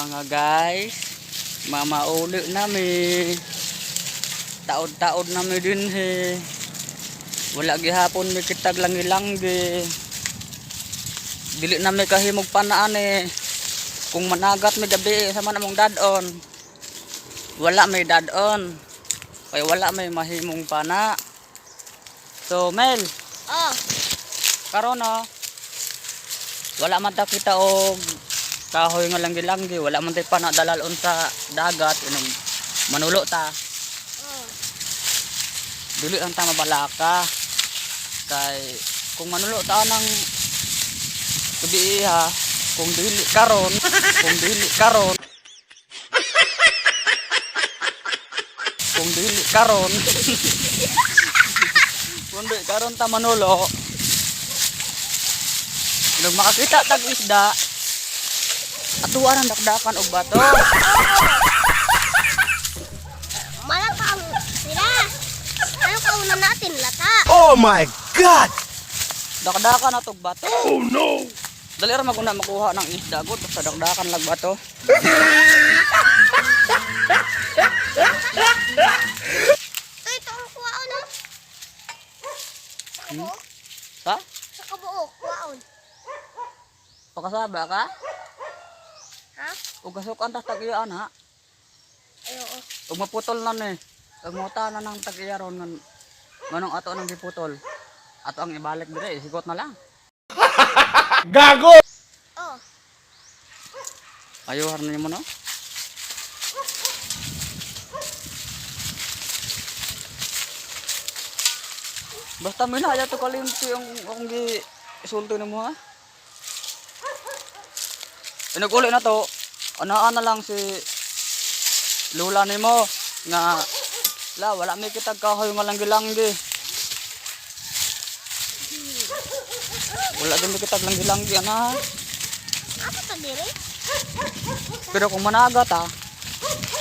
Mga guys, mamauli nami. Taod-taod nami din he. Wala gihapon mi kitag langi-langgi. Dili nami kahimog panaan eh. Kung managat mi gabi sama namong dadon. Wala may dadon. Kay wala may mahimong pana. So Mel, Oh, karon no. Wala man ta kita og kahoy nga langgi-langgi, wala man tay pana dalalon sa dagat inog manulo ta. Oh. Dili ang ta mabalaka. Kay kung manulo ta ng gabi ha, kung dili karon, kung dili karon. Kung dili karon. Kung dili karon ta manulo. Nung makakita tag isda, atuwa ng dakdakan og bato. Malata ang sila. Ano kauna natin? Lata. Oh my God! Dakdakan atog bato. Oh no! Dali ra maguna makuha ng isda gud basta dakdakan lag bato. Ito, ito ang kuwaon, no? Sa kabuok. Ha? Sa kabuok, kuwaon. Pakasaba ka? Ha? Ug kasukan tas tag-iya ha. Ay, oo. Ug maputol na ni. Ug mota na ng tag-iya ron ngan nganong ato nang giputol. Ato ang ibalik dire, sigot na lang. Gago! Oh, Ayo har nimo no. Basta may naya to kalimpi ang akong gi isulti nimo ha. Inag-uli na to. Anaan na lang si lula nimo nga la wala may kitag kahoy nga langgi-langgi. Wala din may kitag langgi-langgi ana. apa to dire? Pero kung managat ha,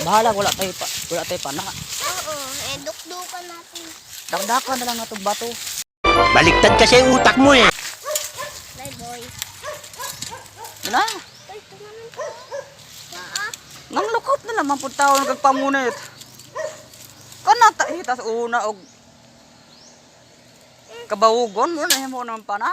bahala wala tayo pa, wala tayo pana. Oo, eh, dukdukan natin. Dakdakan na lang atong bato. Baliktad kasi yung utak mo eh. Bye, boy. Na, Ito, ito naman to. Waa. nang lukot na naman pud taon kag pamunit. Kana ta hitas una og kabawugon mo na himo naman pana.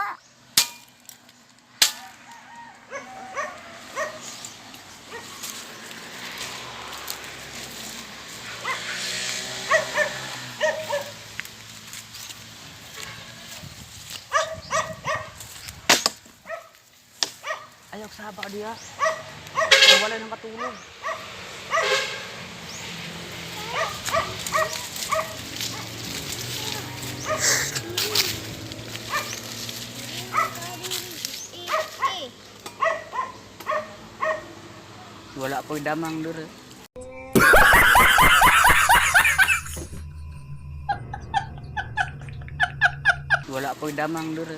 Ayaw saba diya. Ay, wala nang katulog. Eh, eh. Wala po'y damang dure. Wala po'y damang dure.